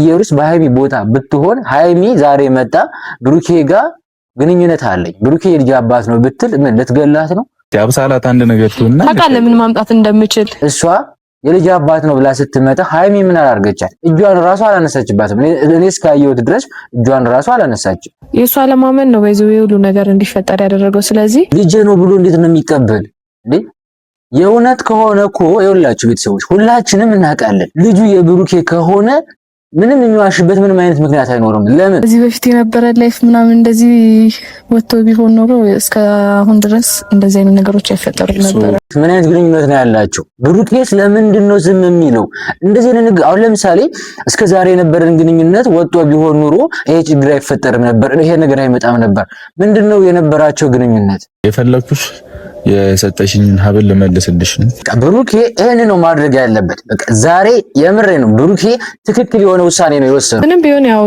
ኢየሩስ በሃይሚ ቦታ ብትሆን ሃይሚ ዛሬ መጣ ብሩኬ ጋር ግንኙነት አለኝ ብሩኬ የልጅ አባት ነው ብትል ምን ልትገላት ነው? አብሳላት አንድ ነገር ትሆንና ታውቃለህ ምን ማምጣት እንደምችል። እሷ የልጅ አባት ነው ብላ ስትመጣ ሃይሚ ምን አላርገቻት? እጇን ራሱ አላነሳችባትም። እኔ እስካየሁት ድረስ እጇን ራሱ አላነሳችም። የእሷ አለማመን ነው በዚህ ሁሉ ነገር እንዲፈጠር ያደረገው። ስለዚህ ልጄ ነው ብሎ እንዴት ነው የሚቀበል እንዴ? የእውነት ከሆነ እኮ የሁላችሁ ቤተሰቦች ሁላችንም እናውቃለን። ልጁ የብሩኬ ከሆነ ምንም የሚዋሽበት ምንም አይነት ምክንያት አይኖርም። ለምን እዚህ በፊት የነበረ life ምናምን እንደዚህ ወጥቶ ቢሆን ኖሮ እስከ አሁን ድረስ እንደዚህ አይነት ነገሮች አይፈጠሩም ነበር። ምን አይነት ግንኙነት ነው ያላቸው? ብሩኬስ ለምንድን ነው ዝም የሚለው? እንደዚህ አይነት አሁን ለምሳሌ እስከ ዛሬ የነበረን ግንኙነት ወጥቶ ቢሆን ኑሮ ይሄ ችግር አይፈጠርም ነበር፣ ይሄ ነገር አይመጣም ነበር። ምንድን ነው የነበራቸው ግንኙነት? የፈለግኩሽ የሰጠሽኝን ሀብል ልመልስልሽ ነው። ብሩኬ ይሄን ነው ማድረግ ያለበት። በቃ ዛሬ የምሬ ነው። ብሩኬ ትክክል የሆነ ውሳኔ ነው የወሰነው። ምንም ቢሆን ያው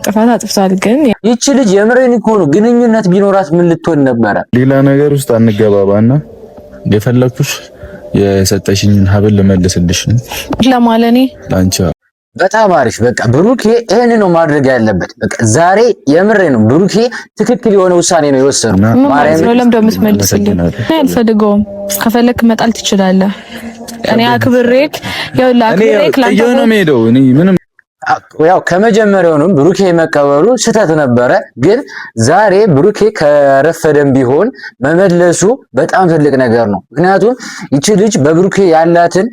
ጥፋት አጥፍቷል፣ ግን ይቺ ልጅ የምሬን እኮ ነው። ግንኙነት ቢኖራት ምን ልትሆን ነበረ? ሌላ ነገር ውስጥ አንገባባና የፈለግኩሽ የሰጠሽኝን ሀብል ልመልስልሽ ነው። ለማለኔ ላንቺ በጣም አሪፍ። በቃ ብሩኬ ይሄን ነው ማድረግ ያለበት። በቃ ዛሬ የምሬ ነው። ብሩኬ ትክክል የሆነ ውሳኔ ነው የወሰነው። ማርያም ለምን እንደምትመልስልኝ አልፈልገውም። ከፈለክ መጣል ትችላለህ። እኔ አክብሬክ ያው ላክብሬክ ላንተ ነው የምሄደው። እኔ ምንም ያው ከመጀመሪያውንም ብሩኬ መቀበሉ ስህተት ነበረ። ግን ዛሬ ብሩኬ ከረፈደም ቢሆን መመለሱ በጣም ትልቅ ነገር ነው። ምክንያቱም ይቺ ልጅ በብሩኬ ያላትን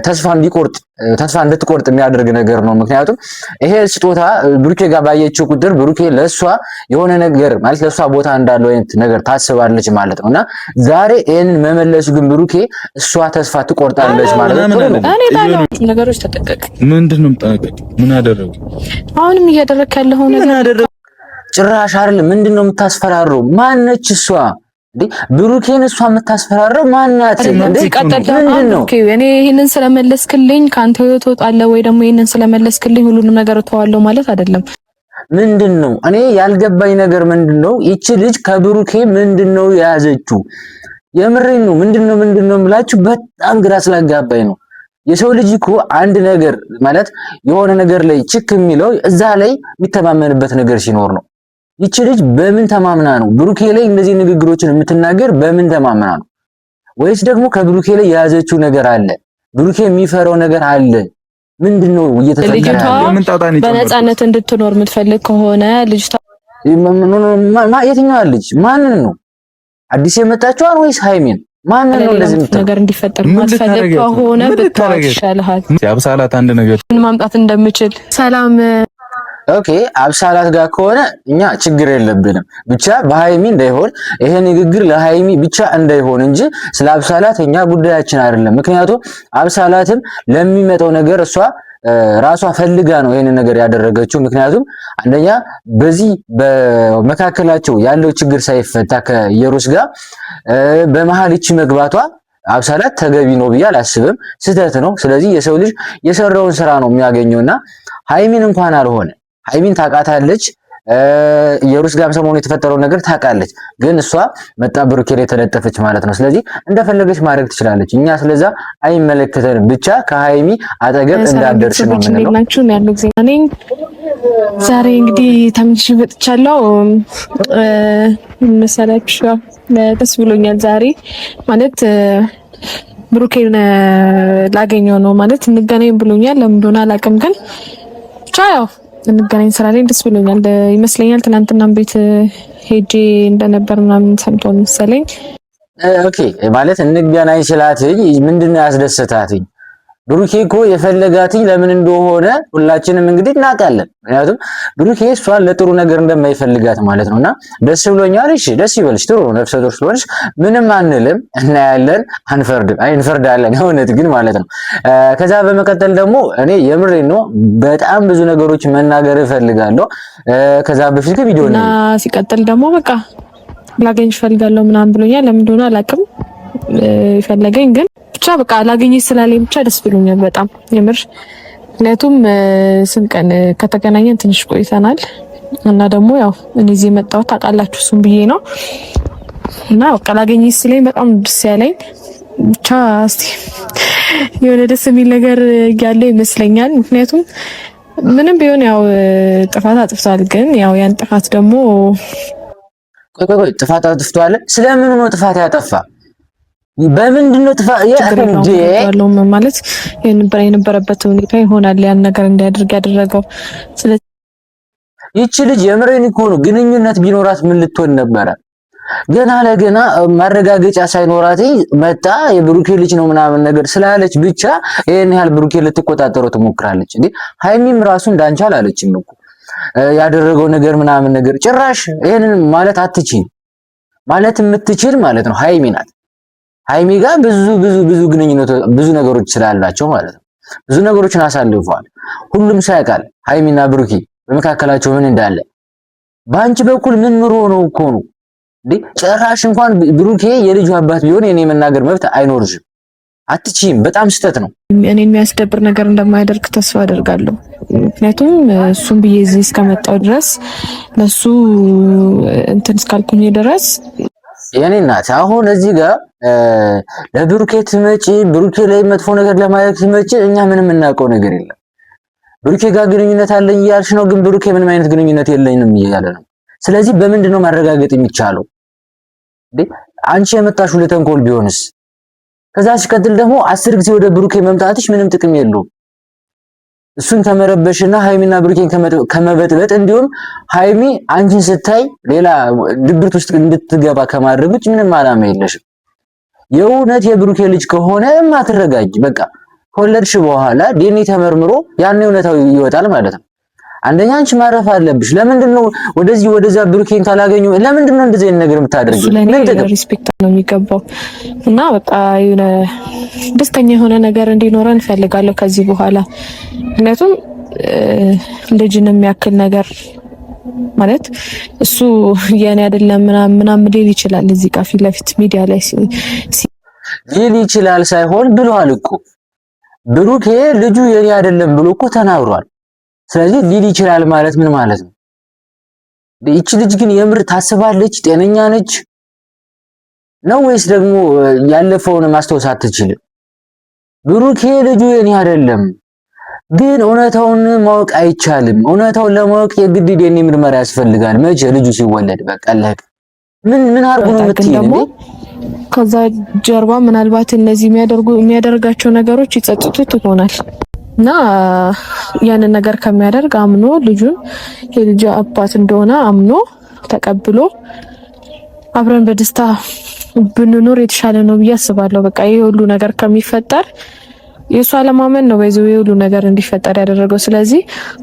ተስፋ እንዲቆርጥ ተስፋ እንድትቆርጥ የሚያደርግ ነገር ነው። ምክንያቱም ይሄ ስጦታ ብሩኬ ጋር ባየችው ቁጥር ብሩኬ ለእሷ የሆነ ነገር ማለት ለእሷ ቦታ እንዳለው አይነት ነገር ታስባለች ማለት ነው እና ዛሬ ይሄንን መመለሱ ግን ብሩኬ እሷ ተስፋ ትቆርጣለች ማለት ነው። ነገሮች ተጠንቀቅ። ምንድን ነው የምጠነቀቅ? ምን አደረጉ? አሁንም እያደረክ ያለው ነገር ጭራሽ አይደለም። ምንድን ነው የምታስፈራረው? ማነች እሷ? ብሩኬን እሷ የምታስፈራረው ማናት? እኔ ይሄንን ስለመለስክልኝ ከአንተ ህይወት እወጣለሁ ወይ ደግሞ ይሄንን ስለመለስክልኝ ሁሉንም ነገር እተዋለሁ ማለት አይደለም። ምንድን ነው እኔ ያልገባኝ ነገር ምንድን ነው? ይቺ ልጅ ከብሩኬ ምንድን ነው የያዘችው? የምሬን ነው። ምንድን ነው የምላችሁ በጣም ግራ ስላጋባኝ ነው። የሰው ልጅ እኮ አንድ ነገር ማለት የሆነ ነገር ላይ ችክ የሚለው እዛ ላይ የሚተማመንበት ነገር ሲኖር ነው። ይቺ ልጅ በምን ተማምና ነው ብሩኬ ላይ እንደዚህ ንግግሮችን የምትናገር? በምን ተማምና ነው? ወይስ ደግሞ ከብሩኬ ላይ የያዘችው ነገር አለ? ብሩኬ የሚፈራው ነገር አለ? ምንድነው እየተፈጠረ ያለው? በነፃነት እንድትኖር የምትፈልግ ከሆነ ልጅቷ የትኛዋ ልጅ ማንን ነው አዲስ የመጣችዋን ወይስ ሃይሚን? ማንን ነው እንደዚህ የምትለው? ነገር እንዲፈጠር የማትፈልግ ከሆነ ብትተዋት ይሻልሃል። አብሳላት አንድ ነገር ምን ማምጣት እንደምችል ሰላም okay አብሳላት ጋር ከሆነ እኛ ችግር የለብንም። ብቻ በሃይሚ እንዳይሆን ይሄ ንግግር ለሃይሚ ብቻ እንዳይሆን እንጂ ስለ አብሳላት እኛ ጉዳያችን አይደለም። ምክንያቱም አብሳላትም ለሚመጣው ነገር እሷ ራሷ ፈልጋ ነው ይሄንን ነገር ያደረገችው። ምክንያቱም አንደኛ በዚህ በመካከላቸው ያለው ችግር ሳይፈታ ከኢየሩስ ጋር በመሀል ይቺ መግባቷ አብሳላት ተገቢ ነው ብዬ አላስብም፣ ስህተት ነው። ስለዚህ የሰው ልጅ የሰራውን ስራ ነው የሚያገኘውና ሃይሚን እንኳን አልሆነ ሃይሚን ታውቃታለች። ኢየሩስ ጋርም ሰሞኑ የተፈጠረውን ነገር ታውቃለች። ግን እሷ መጣ ብሩኬ ላይ ተለጠፈች ማለት ነው። ስለዚህ እንደፈለገች ማድረግ ትችላለች። እኛ ስለዛ አይመለከተንም። ብቻ ከሃይሚ አጠገብ እንዳደርሽ ነው የምንለው። ዛሬ እንግዲህ ተመልሼ መጥቻለሁ መሰላችሁ። ደስ ብሎኛል ዛሬ ማለት ብሩኬን ላገኘው ነው ማለት እንገናኝ ብሎኛል። ለምን እንደሆነ አላውቅም፣ ግን ብቻ ያው እንገናኝ ስራ ላይ ደስ ብሎኛል ይመስለኛል። ትናንትናም ቤት ሄጄ እንደነበር ምናምን ሰምቶ መሰለኝ። okay ማለት እንገናኝ ስላትኝ ምንድነው ያስደሰታትኝ? ብሩኬ እኮ የፈለጋትኝ ለምን እንደሆነ ሁላችንም እንግዲህ እናውቃለን። ምክንያቱም ብሩኬ እሷን ለጥሩ ነገር እንደማይፈልጋት ማለት ነውና ደስ ብሎኛል። እሺ ደስ ይበልሽ፣ ጥሩ ነው። ነፍሰ ጡር ስለሆንሽ ምንም አንልም፣ እናያለን፣ አንፈርድም። አይ እንፈርዳለን፣ እውነት ግን ማለት ነው። ከዛ በመቀጠል ደግሞ እኔ የምሬን ነው በጣም ብዙ ነገሮች መናገር እፈልጋለሁ። ከዛ በፊት ግን ቪዲዮ ነው። ሲቀጥል ደግሞ በቃ ላገኝሽ እፈልጋለሁ ምናምን ብሎኛል። ለምን እንደሆነ አላውቅም። የፈለገኝ ግን ብቻ በቃ ላገኘሽ ስላለኝ ብቻ ደስ ብሎኛል በጣም የምር። ምክንያቱም ስንት ቀን ከተገናኘን ትንሽ ቆይተናል እና ደግሞ ያው እኔ እዚህ የመጣሁት ታውቃላችሁ እሱን ብዬ ነው እና በቃ ላገኘሽ ስለኝ በጣም ደስ ያለኝ ብቻ እስቲ የሆነ ደስ የሚል ነገር ያለው ይመስለኛል። ምክንያቱም ምንም ቢሆን ያው ጥፋት አጥፍቷል። ግን ያው ያን ጥፋት ደግሞ ቆይ ቆይ ቆይ ጥፋት አጥፍቷል። ስለምን ነው ጥፋት ያጠፋ? በምንድን ነው ጥፋት ያለው? ማለት የነበረበት ሁኔታ ይሆናል ያን ነገር እንዲያደርግ ያደረገው። ስለዚህ ይቺ ልጅ የምሬን እኮ ነው። ግንኙነት ቢኖራት ምን ልትሆን ነበረ? ገና ለገና ማረጋገጫ ሳይኖራት መጣ የብሩኬ ልጅ ነው ምናምን ነገር ስላለች ብቻ ይሄን ያህል ብሩኬ ልትቆጣጠረው ትሞክራለች እንዴ? ሃይሚም ራሱ እንዳንቺ አላለችም እኮ ያደረገው ነገር ምናምን ነገር ጭራሽ ይሄንን ማለት አትችል። ማለት የምትችል ማለት ነው ሃይሚ ናት። ሃይሚ ጋር ብዙ ብዙ ብዙ ግንኙነት ብዙ ነገሮች ስላላቸው ማለት ነው ብዙ ነገሮችን አሳልፈዋል። ሁሉም ሰው ያውቃል ሃይሚና ብሩኬ በመካከላቸው ምን እንዳለ። በአንቺ በኩል ምን ኑሮ ነው እኮ ነው እንዴ? ጭራሽ እንኳን ብሩኬ የልጁ አባት ቢሆን የኔ መናገር መብት አይኖርሽም። አትችይም። በጣም ስህተት ነው። እኔ የሚያስደብር ነገር እንደማያደርግ ተስፋ አደርጋለሁ። ምክንያቱም እሱን ብዬ እዚህ እስከመጣው ድረስ ለሱ እንትን እስካልኩኝ ድረስ የኔ እናት አሁን እዚህ ጋር ለብሩኬ ትመጪ፣ ብሩኬ ላይ መጥፎ ነገር ለማድረግ ትመጪ፣ እኛ ምንም የምናውቀው ነገር የለም። ብሩኬ ጋር ግንኙነት አለኝ እያልሽ ነው፣ ግን ብሩኬ ምንም አይነት ግንኙነት የለኝም እያለ ነው። ስለዚህ በምንድን ነው ማረጋገጥ የሚቻለው? እንዴ አንቺ የመጣሽው ለተንኮል ቢሆንስ? ከዛ ሲቀጥል ደግሞ 10 ጊዜ ወደ ብሩኬ መምጣትሽ ምንም ጥቅም የለውም። እሱን ከመረበሽና ሃይሚና ብሩኬን ከመበጥበጥ እንዲሁም ሃይሚ አንቺን ስታይ ሌላ ድብርት ውስጥ እንድትገባ ከማድረግ ውጭ ምንም አላማ የለሽም። የእውነት የብሩኬ ልጅ ከሆነ ማትረጋጅ በቃ ከወለድሽ በኋላ ዲኤንኤ ተመርምሮ ያን እውነታው ይወጣል ማለት ነው። አንደኛ አንቺ ማረፍ አለብሽ። ለምንድን ነው ወደዚህ ወደዛ ብሩኬን ካላገኙ ለምንድን ነው እንደዚህ አይነት ነገር የምታደርጊው? ምን ጥቅም respect ነው የሚገባው። እና በቃ የሆነ ደስተኛ የሆነ ነገር እንዲኖረን እንፈልጋለሁ ከዚህ በኋላ። ምክንያቱም ልጅን የሚያክል ነገር ማለት እሱ የኔ አይደለም ምናምን ምናምን ሊል ይችላል። እዚህ ጋር ፊት ለፊት ሚዲያ ላይ ሊል ይችላል ሳይሆን ብሏል እኮ ብሩኬ ልጁ የኔ አይደለም ብሎ እኮ ተናግሯል። ስለዚህ ሊል ይችላል ማለት ምን ማለት ነው? ይቺ ልጅ ግን የምር ታስባለች? ጤነኛ ነች ነው ወይስ ደግሞ ያለፈውን ማስታወስ አትችልም? ብሩኬ ልጁ የኔ አይደለም፣ ግን እውነታውን ማወቅ አይቻልም። እውነታውን ለማወቅ የግድ ዲኤንኤ ምርመራ ያስፈልጋል። መቼ ልጁ ሲወለድ በቃ አለቀ። ምን ምን አድርጎ ነው የምትይኝ? ከዛ ጀርባ ምናልባት እነዚህ የሚያደርጋቸው ነገሮች ይጸጽቱት ይሆናል እና ያንን ነገር ከሚያደርግ አምኖ ልጁን የልጁ አባት እንደሆነ አምኖ ተቀብሎ አብረን በደስታ ብንኖር የተሻለ ነው ብዬ አስባለሁ። በቃ ይሄ ሁሉ ነገር ከሚፈጠር የእሱ አለማመን ነው በይዘው ይሄ ሁሉ ነገር እንዲፈጠር ያደረገው። ስለዚህ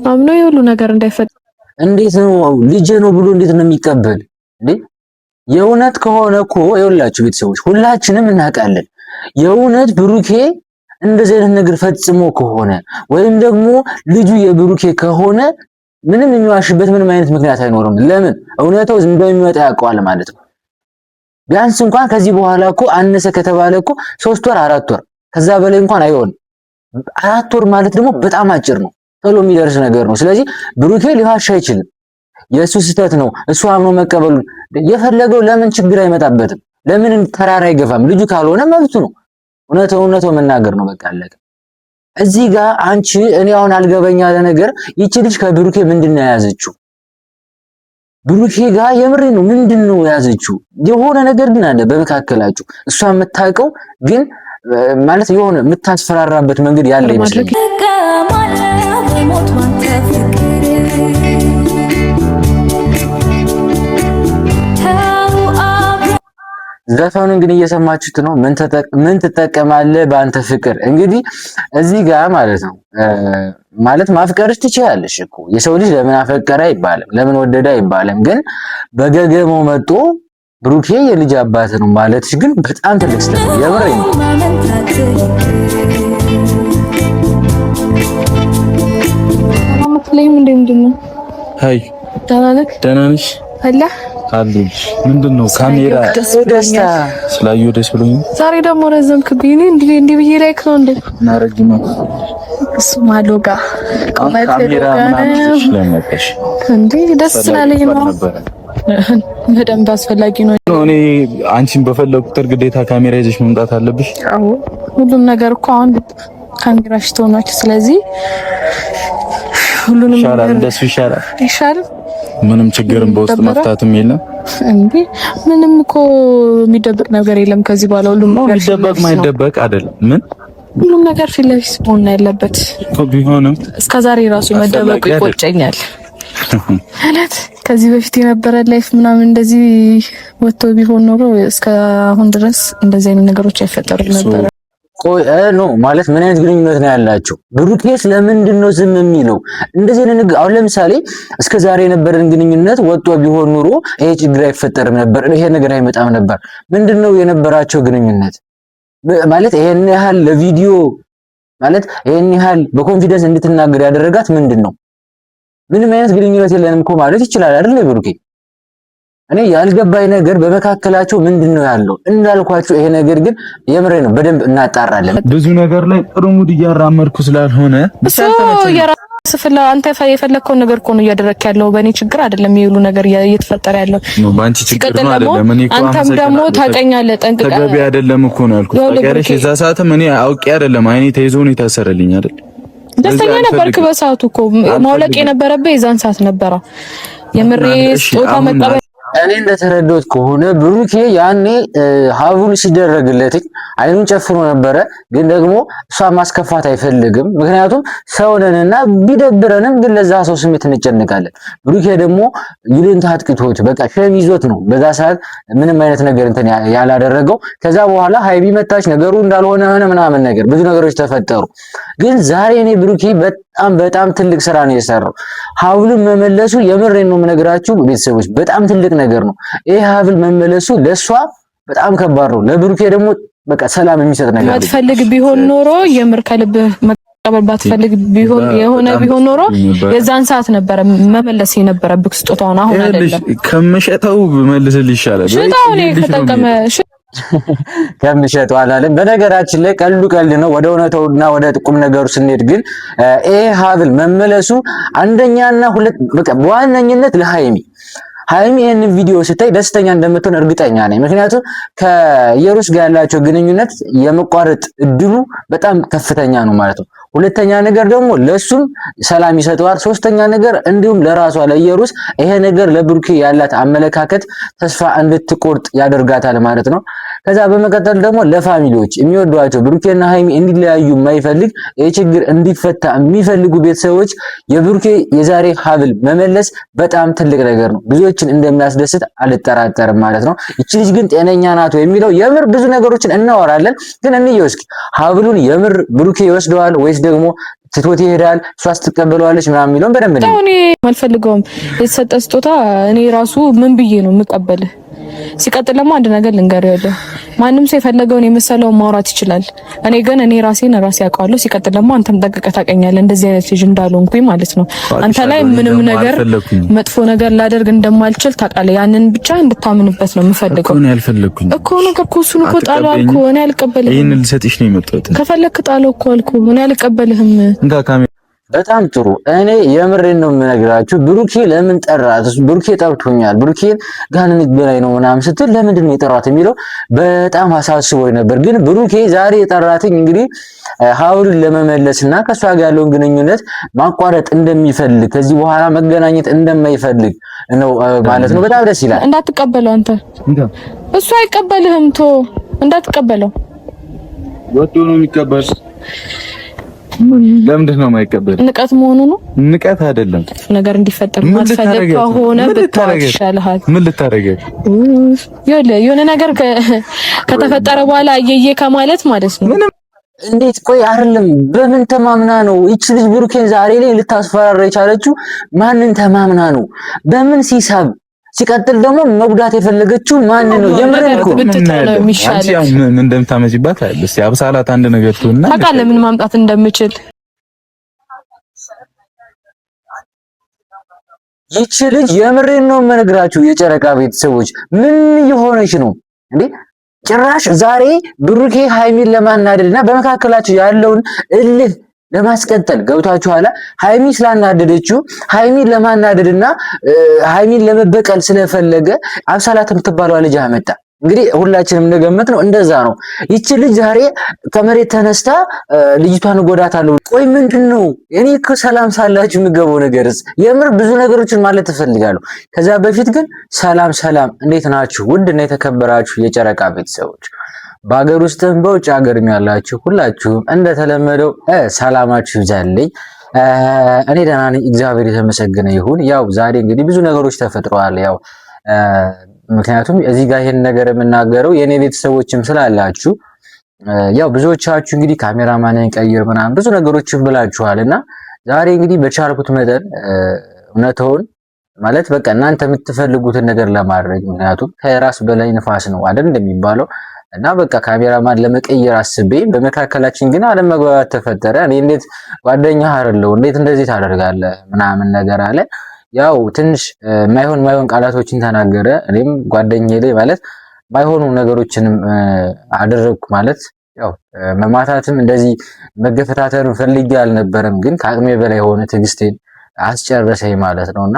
አምኖ ይሄ ሁሉ ነገር እንዳይፈጠር እንዴት ነው ልጄ ነው ብሎ እንዴት ነው የሚቀበል እንዴ? የእውነት ከሆነ እኮ የሁላችሁ ቤተሰቦች ሁላችንም እናውቃለን። የእውነት ብሩኬ እንደዚህ አይነት ነገር ፈጽሞ ከሆነ ወይም ደግሞ ልጁ የብሩኬ ከሆነ ምንም የሚዋሽበት ምንም አይነት ምክንያት አይኖርም። ለምን እውነታው እንደሚመጣ ያውቀዋል ማለት ነው። ቢያንስ እንኳን ከዚህ በኋላ እኮ አነሰ ከተባለ እኮ 3 ወር 4 ወር ከዛ በላይ እንኳን አይሆንም። 4 ወር ማለት ደግሞ በጣም አጭር ነው፣ ቶሎ የሚደርስ ነገር ነው። ስለዚህ ብሩኬ ሊዋሽ አይችልም። የእሱ ስህተት ነው። እሱ አምኖ መቀበሉን የፈለገው ለምን ችግር አይመጣበትም? ለምን ተራራ አይገፋም? ልጁ ካልሆነ መብቱ ነው። እውነት እውነቱ መናገር ነው። በቃ አለቀ። እዚህ ጋር አንቺ እኔ አሁን አልገበኛ ያለ ነገር ይቺ ልጅ ከብሩኬ ምንድን ነው የያዘችው? ብሩኬ ጋር የምሬ ነው ምንድን ነው የያዘችው? የሆነ ነገር ግን አለ በመካከላችሁ። እሷ የምታውቀው ግን ማለት የሆነ የምታስፈራራበት መንገድ ያለ ይመስለኛል። ዘፈኑን ግን እየሰማችሁት ነው። ምን ትጠቀማለህ በአንተ ፍቅር። እንግዲህ እዚህ ጋር ማለት ነው ማለት ማፍቀርሽ ትችያለሽ እኮ የሰው ልጅ ለምን አፈቀረ አይባልም፣ ለምን ወደደ አይባልም። ግን በገገመው መጦ ብሩኬ የልጅ አባት ነው ማለትሽ ግን በጣም ትልቅ ስህተት ነው። የምሬን ነው። ደህና ነሽ? አለሁልሽ። ምንድን ነው ካሜራ ደስታ ስላየሁ ደስ ብሎኛል። ዛሬ ደግሞ ረዘምክብኝ። እኔ እንዲህ እንዲህ ብዬ like ነው እንዴ? እና ረጅም ነው እሱማ ሎጋ ካሜራ ምናምን ስለመጣሽ እንዴ ደስ ስላለኝ ነው። በደንብ አስፈላጊ ነው። እኔ አንቺን በፈለኩ ቁጥር ግዴታ ካሜራ ይዘሽ መምጣት አለብሽ። አዎ ሁሉም ነገር እኮ አሁን ካሜራ ሽቶ ናቸው። ስለዚህ ሁሉንም ይሻላል፣ እንደሱ ይሻላል። ይሻላል። ምንም ችግርም በውስጥ መፍታትም የለም እንዴ። ምንም እኮ የሚደበቅ ነገር የለም ከዚህ በኋላ ሁሉም ነገር የሚደበቅ ማይደበቅ አይደለም። ምን ሁሉም ነገር ፊት ለፊት መሆን ያለበት ቢሆንም እስከዛሬ ራሱ መደበቁ ይቆጨኛል። ማለት ከዚህ በፊት የነበረ life ምናምን እንደዚህ ወጥቶ ቢሆን ኖሮ እስከ አሁን ድረስ እንደዚህ አይነት ነገሮች አይፈጠሩም ነበር። ቆይ no ማለት ምን አይነት ግንኙነት ነው ያላቸው? ብሩኬስ ለምንድን ነው ዝም የሚለው? እንደዚህ አይነት አሁን ለምሳሌ እስከ ዛሬ የነበረን ግንኙነት ወጥቶ ቢሆን ኑሮ ይሄ ችግር አይፈጠርም ነበር፣ ይሄ ነገር አይመጣም ነበር። ምንድን ነው የነበራቸው ግንኙነት ማለት ይሄን ያህል ለቪዲዮ ማለት ይሄን ያህል በ confidence እንድትናገር ያደረጋት ምንድን ነው? ምንም አይነት ግንኙነት የለንም እኮ ማለት ይችላል አይደል ብሩኬ? እኔ ያልገባኝ ነገር በመካከላቸው ምንድን ነው ያለው? እንዳልኳቸው ይሄ ነገር ግን የምሬ ነው፣ በደንብ እናጣራለን። ብዙ ነገር ላይ ጥሩ mood እያራመድኩ ስላልሆነ ስፍላ አንተ የፈለግከውን ነገር እኮ ነው እያደረክ ያለው። በእኔ ችግር አይደለም ይሄ ሁሉ ነገር እየተፈጠረ ያለው በአንቺ ችግር ነው አይደለም። እኔ እኮ አንተም ደግሞ ታውቀኛለህ ጠንቅቀህ። ተገቢ አይደለም እኮ ነው ያልኩት። ታውቂያለሽ፣ የዛ ሰዓትም እኔ አውቄ አይደለም አይኔ ተይዞ ነው የታሰረልኝ አይደል። ደስተኛ ነበርክ በሰዓቱ እኮ። ማውለቅ የነበረብህ የዛን ሰዓት ነበረ። የምሬ ስጦታ መቀበል እኔ እንደተረዳሁት ከሆነ ብሩኬ ያኔ ሀብሉ ሲደረግለት አይኑን ጨፍኖ ነበረ። ግን ደግሞ እሷ ማስከፋት አይፈልግም። ምክንያቱም ሰው ነንና ቢደብረንም ግን ለዛ ሰው ስሜት እንጨንቃለን። ብሩኬ ደግሞ ይሉኝታ አጥቅቶት በቃ shame ይዞት ነው በዛ ሰዓት ምንም አይነት ነገር እንትን ያላደረገው። ከዛ በኋላ ሀይሚ መታች፣ ነገሩ እንዳልሆነ ሆነ ምናምን ነገር ብዙ ነገሮች ተፈጠሩ። ግን ዛሬ እኔ ብሩኬ በጣም በጣም ትልቅ ስራ ነው የሰራው። ሀብሉን መመለሱ የምሬን ነው የምነግራችሁ ቤተሰቦች፣ በጣም ትልቅ ነገር ነው። ይሄ ሀብል መመለሱ ለእሷ በጣም ከባድ ነው፣ ለብሩኬ ደግሞ በቃ ሰላም የሚሰጥ ነገር ነው። ባትፈልግ ቢሆን ኖሮ የምር ከልብህ መቀበል ባትፈልግ ቢሆን የሆነ ቢሆን ኖሮ የዛን ሰዓት ነበረ መመለስ የነበረብህ ስጦታውን፣ አሁን አይደለም። ከምሸጠው ብመልስልህ ይሻላል። ሽጣውን ከጠቀመ ከምሸጠው አላለም። በነገራችን ላይ ቀልዱ ቀልድ ነው። ወደ እውነታውና ወደ ቁም ነገሩ ስንሄድ ግን ይሄ ሀብል መመለሱ አንደኛና ሁለት በቃ በዋነኝነት ለሀይሚ ሀይሚ ይህንን ቪዲዮ ስታይ ደስተኛ እንደምትሆን እርግጠኛ ነኝ። ምክንያቱም ከኢየሩስ ጋር ያላቸው ግንኙነት የመቋረጥ እድሉ በጣም ከፍተኛ ነው ማለት ነው። ሁለተኛ ነገር ደግሞ ለሱም ሰላም ይሰጠዋል። ሶስተኛ ነገር እንዲሁም ለራሷ ለኢየሩስ ይሄ ነገር ለብሩኬ ያላት አመለካከት ተስፋ እንድትቆርጥ ያደርጋታል ማለት ነው። ከዛ በመቀጠል ደግሞ ለ family ዎች የሚወዷቸው ብሩኬና ሀይሚ እንዲለያዩ የማይፈልግ ይሄ ችግር እንዲፈታ የሚፈልጉ ቤተሰቦች የብሩኬ የዛሬ ሀብል መመለስ በጣም ትልቅ ነገር ነው። ብዙዎችን እንደሚያስደስት አልጠራጠርም ማለት ነው። ይቺ ልጅ ግን ጤነኛ ናት ወይ የሚለው የምር ብዙ ነገሮችን እናወራለን። ግን እንየው እስኪ ሀብሉን የምር ብሩኬ ይወስደዋል ወይስ ደግሞ ትቶት ይሄዳል፣ እሷስ ትቀበለዋለች ምናምን የሚለውን በደንብ ነው። እኔ አልፈልገውም የተሰጠ ስጦታ። እኔ ራሱ ምን ብዬ ነው የምቀበልህ? ሲቀጥል ደግሞ አንድ ነገር ልንገርህ፣ ያለው ማንም ሰው የፈለገውን የመሰለውን ማውራት ይችላል። እኔ ግን እኔ ራሴን ራሴ አውቀዋለሁ። ሲቀጥል ደግሞ አንተም ጠንቅቀህ ታውቀኛለህ፣ እንደዚህ አይነት ልጅ እንዳልሆንኩኝ ማለት ነው። አንተ ላይ ምንም ነገር መጥፎ ነገር ላደርግ እንደማልችል ታውቃለህ። ያንን ብቻ እንድታምንበት ነው የምፈልገው እኮ ነው። ያልፈለግኩኝ እኮ ነው እኮ እሱን እኮ ጣለው አልኩህ። እኔ አልቀበልህም። ይሄን ልሰጥሽ ነው የመጣሁት። ከፈለክ ጣለው እኮ አልኩህ። እኔ አልቀበልህም። በጣም ጥሩ። እኔ የምሬን ነው የምነግራችሁ። ብሩኬ ለምን ጠራት? ብሩኬ ጠርቶኛል፣ ብሩኬን ጋር እንገናኝ ነው ምናምን ስትል ለምንድን ነው የጠራት የሚለው በጣም አሳስቦኝ ነበር። ግን ብሩኬ ዛሬ የጠራትኝ እንግዲህ ሀውልን ለመመለስና ከእሷ ጋር ያለውን ግንኙነት ማቋረጥ እንደሚፈልግ ከዚህ በኋላ መገናኘት እንደማይፈልግ ነው ማለት ነው። በጣም ደስ ይላል። እንዳትቀበለው አንተ፣ እሱ አይቀበልህም። ቶ እንዳትቀበለው ወዶ ነው የሚቀበል ለምንድን ነው የማይቀበል? ንቀት መሆኑ ነው። ንቀት አይደለም። ነገር እንዲፈጠር ማትፈልግ ከሆነ ብትተዋት ይሻልሃል። ምን ልታደርግ? የሆነ ነገር ከተፈጠረ በኋላ እየየ ከማለት ማለት ነው። እንዴት ቆይ፣ አይደለም በምን ተማምና ነው ይቺ ልጅ ብሩኬን ዛሬ ላይ ልታስፈራራ የቻለችው? ማንን ተማምና ነው? በምን ሲሳብ ሲቀጥል ደግሞ መጉዳት የፈለገችው ማን ነው? የምርን እኮ አንቺ ምን እንደምታመጪባት እስቲ አብሳላት አንድ ነገር ትሁንና ታውቃለህ ምን ማምጣት እንደምችል። ይቺ ልጅ የምሬን ነው የምነግራችሁ የጨረቃ ቤተሰቦች ምን እየሆነች ነው እንዴ? ጭራሽ ዛሬ ብሩኬ ሃይሚን ለማናደድና በመካከላቸው ያለውን እልህ ለማስቀጠል ገብቷችኋል። ሃይሚ ስላናደደችው ሃይሚን ለማናደድና ሃይሚን ለመበቀል ስለፈለገ አብሳላት የምትባለዋ ልጅ አመጣ። እንግዲህ ሁላችንም እንደገመት ነው እንደዛ ነው። ይቺ ልጅ ዛሬ ከመሬት ተነስታ ልጅቷን እጎዳታለሁ። ቆይ ምንድን ነው እኔ እኮ ሰላም ሳላችሁ የሚገባው ነገርስ? የምር ብዙ ነገሮችን ማለት እፈልጋለሁ። ከዛ በፊት ግን ሰላም ሰላም፣ እንዴት ናችሁ? ውድ እና የተከበራችሁ የጨረቃ ቤተሰቦች በሀገር ውስጥም በውጭ ሀገርም ያላችሁ ሁላችሁም እንደተለመደው ሰላማችሁ ይብዛልኝ። እኔ ደህና ነኝ፣ እግዚአብሔር የተመሰገነ ይሁን። ያው ዛሬ እንግዲህ ብዙ ነገሮች ተፈጥረዋል። ያው ምክንያቱም እዚህ ጋር ይሄን ነገር የምናገረው የእኔ ቤተሰቦችም ስላላችሁ ያው ብዙዎቻችሁ እንግዲህ ካሜራማንን ቀይር ምናምን ብዙ ነገሮችን ብላችኋል እና ዛሬ እንግዲህ በቻልኩት መጠን እውነታውን ማለት በቃ እናንተ የምትፈልጉትን ነገር ለማድረግ ምክንያቱም ከራስ በላይ ንፋስ ነው አይደል እንደሚባለው እና በቃ ካሜራማን ለመቀየር አስቤ በመካከላችን ግን አለመግባባት ተፈጠረ። እኔ እንዴት ጓደኛ አይደለሁ እንዴት እንደዚህ ታደርጋለህ ምናምን ነገር አለ። ያው ትንሽ ማይሆን ማይሆን ቃላቶችን ተናገረ። እኔም ጓደኛዬ ላይ ማለት ማይሆኑ ነገሮችንም አደረግኩ ማለት ያው መማታትም እንደዚህ መገፈታተርን ፈልጌ አልነበረም፣ ግን ከአቅሜ በላይ የሆነ ትዕግስቴን አስጨረሰኝ ማለት ነውና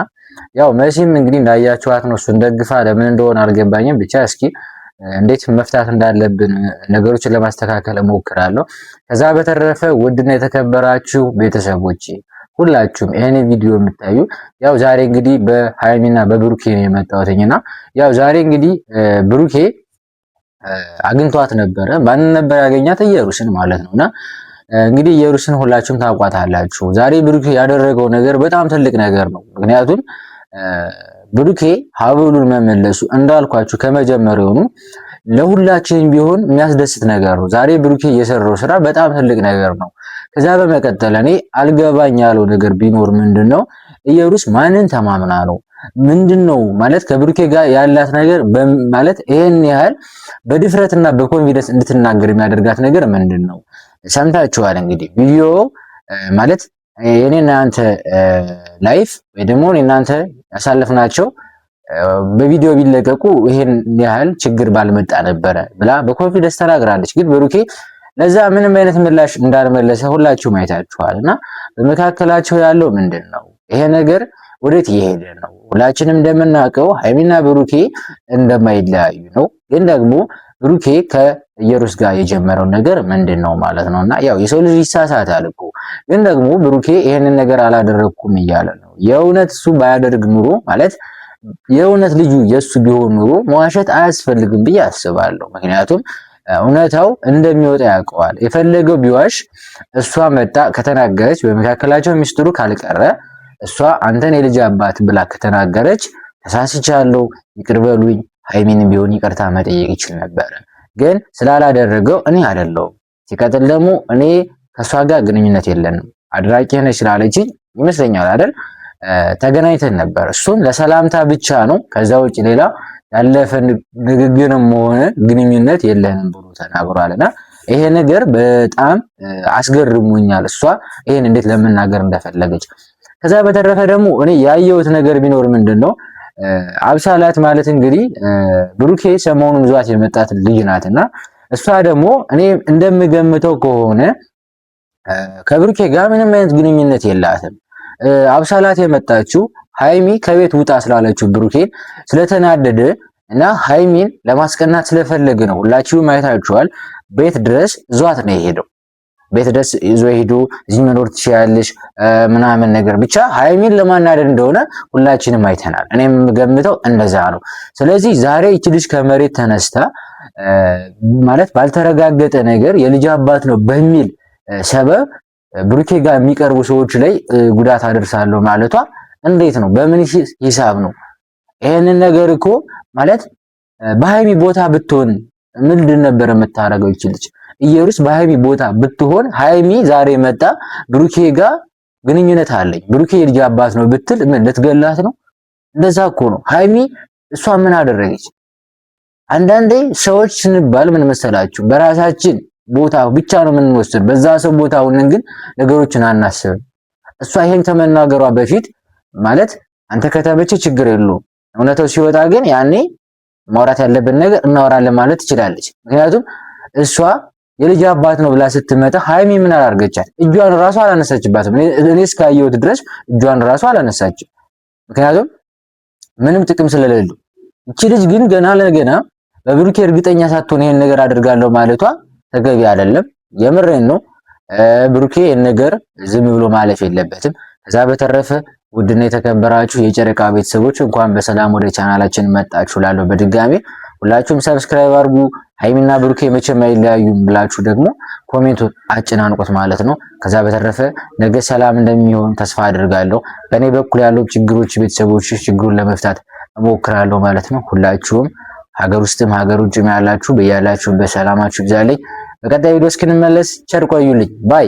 ያው መሲም እንግዲህ እንዳያችኋት ነው። እሱን ደግፋ ለምን እንደሆነ አልገባኝም። ብቻ እስኪ እንዴት መፍታት እንዳለብን ነገሮችን ለማስተካከል እሞክራለሁ። ከዛ በተረፈ ውድና የተከበራችሁ ቤተሰቦቼ ሁላችሁም ይሄን ቪዲዮ የምታዩ ያው ዛሬ እንግዲህ በሃይሚና በብሩኬ ነው የመጣሁትኝና ያው ዛሬ እንግዲህ ብሩኬ አግኝቷት ነበረ። ማንን ነበር ያገኛት? ኢየሩስን ማለት ነውና እንግዲህ ኢየሩስን ሁላችሁም ታውቋታላችሁ። ዛሬ ብሩኬ ያደረገው ነገር በጣም ትልቅ ነገር ነው። ምክንያቱም ብሩኬ ሀብሉን መመለሱ እንዳልኳችሁ ከመጀመሪያውኑ ለሁላችንም ቢሆን የሚያስደስት ነገር ነው። ዛሬ ብሩኬ የሰራው ስራ በጣም ትልቅ ነገር ነው። ከዛ በመቀጠል እኔ አልገባኝ ያለው ነገር ቢኖር ምንድን ነው ኢየሩስ ማንን ተማምና ነው ምንድን ነው ማለት ከብሩኬ ጋር ያላት ነገር ማለት ይሄን ያህል በድፍረትና በ confidence እንድትናገር የሚያደርጋት ነገር ምንድን ነው? ሰምታችኋል እንግዲህ ቪዲዮ ማለት የኔና አንተ life ወይ ደግሞ እኔና አንተ ያሳለፍናቸው በቪዲዮ ቢለቀቁ ይሄን ያህል ችግር ባልመጣ ነበረ ብላ በ confidence ተናግራለች። ግን ብሩኬ ለዛ ምንም አይነት ምላሽ እንዳልመለሰ ሁላችሁም አይታችኋል። እና በመካከላቸው ያለው ምንድን ነው? ይሄ ነገር ወዴት እየሄደ ነው? ሁላችንም እንደምናውቀው ሃይሚና ብሩኬ እንደማይለያዩ ነው። ግን ደግሞ ብሩኬ ከኢየሩስ ጋር የጀመረው ነገር ምንድን ነው ማለት ነው። እና ያው የሰው ልጅ ይሳሳታል እኮ ግን ደግሞ ብሩኬ ይሄንን ነገር አላደረግኩም እያለ ነው። የእውነት እሱ ባያደርግ ኑሮ ማለት የእውነት ልጁ የእሱ ቢሆን ኑሮ መዋሸት አያስፈልግም ብዬ አስባለሁ። ምክንያቱም እውነታው እንደሚወጣ ያውቀዋል። የፈለገው ቢዋሽ እሷ መጣ ከተናገረች በመካከላቸው ሚስጥሩ ካልቀረ እሷ አንተን የልጅ አባት ብላ ከተናገረች ተሳስቻለሁ፣ ይቅር በሉኝ፣ ሃይሚንም ቢሆን ይቅርታ መጠየቅ ይችል ነበረ። ግን ስላላደረገው እኔ አይደለሁም። ሲቀጥል ደግሞ እኔ ከእሷ ጋር ግንኙነት የለንም አድራቂ ነች ስላለችኝ ይመስለኛል አይደል ተገናኝተን ነበር። እሱም ለሰላምታ ብቻ ነው። ከዛ ውጭ ሌላ ያለፈ ንግግርም ሆነ ግንኙነት የለንም ብሎ ተናግሯልና ይሄ ነገር በጣም አስገርሞኛል። እሷ ይሄን እንዴት ለመናገር እንደፈለገች። ከዛ በተረፈ ደግሞ እኔ ያየሁት ነገር ቢኖር ምንድን ነው አብሳላት ማለት እንግዲህ ብሩኬ ሰሞኑን ይዟት የመጣት ልጅ ናትና እሷ ደግሞ እኔ እንደምገምተው ከሆነ ከብሩኬ ጋር ምንም አይነት ግንኙነት የላትም። አብሳላት የመጣችው ሃይሚ ከቤት ውጣ ስላለችው ብሩኬን ስለተናደደ እና ሃይሚን ለማስቀናት ስለፈለገ ነው። ሁላችሁም አይታችኋል። ቤት ድረስ ይዟት ነው የሄደው። ቤት ድረስ ይዞ ሄዶ እዚህ መኖር ትችያለሽ ምናምን ነገር ብቻ ሃይሚን ለማናደድ እንደሆነ ሁላችንም አይተናል። እኔም የምገምተው እንደዛ ነው። ስለዚህ ዛሬ ይቺ ልጅ ከመሬት ተነስታ ማለት ባልተረጋገጠ ነገር የልጅ አባት ነው በሚል ሰበብ ብሩኬ ጋር የሚቀርቡ ሰዎች ላይ ጉዳት አደርሳለሁ ማለቷ እንዴት ነው? በምን ሂሳብ ነው? ይሄንን ነገር እኮ ማለት በሃይሚ ቦታ ብትሆን ምንድን ነበር የምታደርገው? ይቺ ልጅ ኢየሩስ በሃይሚ ቦታ ብትሆን ሃይሚ ዛሬ መጣ ብሩኬ ጋር ግንኙነት አለኝ ብሩኬ የልጅ አባት ነው ብትል ምን ልትገላት ነው? እንደዛ እኮ ነው። ሃይሚ እሷ ምን አደረገች? አንዳንዴ ሰዎች ስንባል ምን መሰላችሁ በራሳችን ቦታ ብቻ ነው የምንወስድ። በዛ ሰው ቦታ ሆነን ግን ነገሮችን አናስብም። እሷ ይሄን ከመናገሯ በፊት ማለት አንተ ከተመቸ ችግር የለውም እውነታው ሲወጣ ግን ያኔ ማውራት ያለብን ነገር እናወራለን ማለት ትችላለች። ምክንያቱም እሷ የልጅ አባት ነው ብላ ስትመጣ ሀይሚ ምን አላርገቻት? እጇን ራሱ አላነሳችባትም። እኔ እስካየሁት ድረስ እጇን ራሱ አላነሳችም። ምክንያቱም ምንም ጥቅም ስለሌለው። እቺ ልጅ ግን ገና ለገና በብሩኬ እርግጠኛ ሳትሆን ይሄን ነገር አድርጋለሁ ማለቷ ተገቢ አይደለም። የምሬን ነው። ብሩኬ ይሄን ነገር ዝም ብሎ ማለፍ የለበትም። ከዛ በተረፈ ውድና የተከበራችሁ የጨረቃ ቤተሰቦች እንኳን በሰላም ወደ ቻናላችን መጣችሁ እላለሁ። በድጋሚ ሁላችሁም subscribe አድርጉ። ሀይሚና ብሩኬ መቼም አይለያዩም ብላችሁ ደግሞ comment ኡን አጨናንቁት ማለት ነው። ከዛ በተረፈ ነገ ሰላም እንደሚሆን ተስፋ አድርጋለሁ። በእኔ በኩል ያለው ችግሮች ቤተሰቦች ችግሩን ለመፍታት እሞክራለሁ ማለት ነው። ሁላችሁም ሀገር ውስጥም ሀገር ውጭም ያላችሁ በያላችሁበት ሰላማችሁ ይብዛልኝ። በቀጣይ ቪዲዮ እስክንመለስ ቸር ቆዩልኝ bye።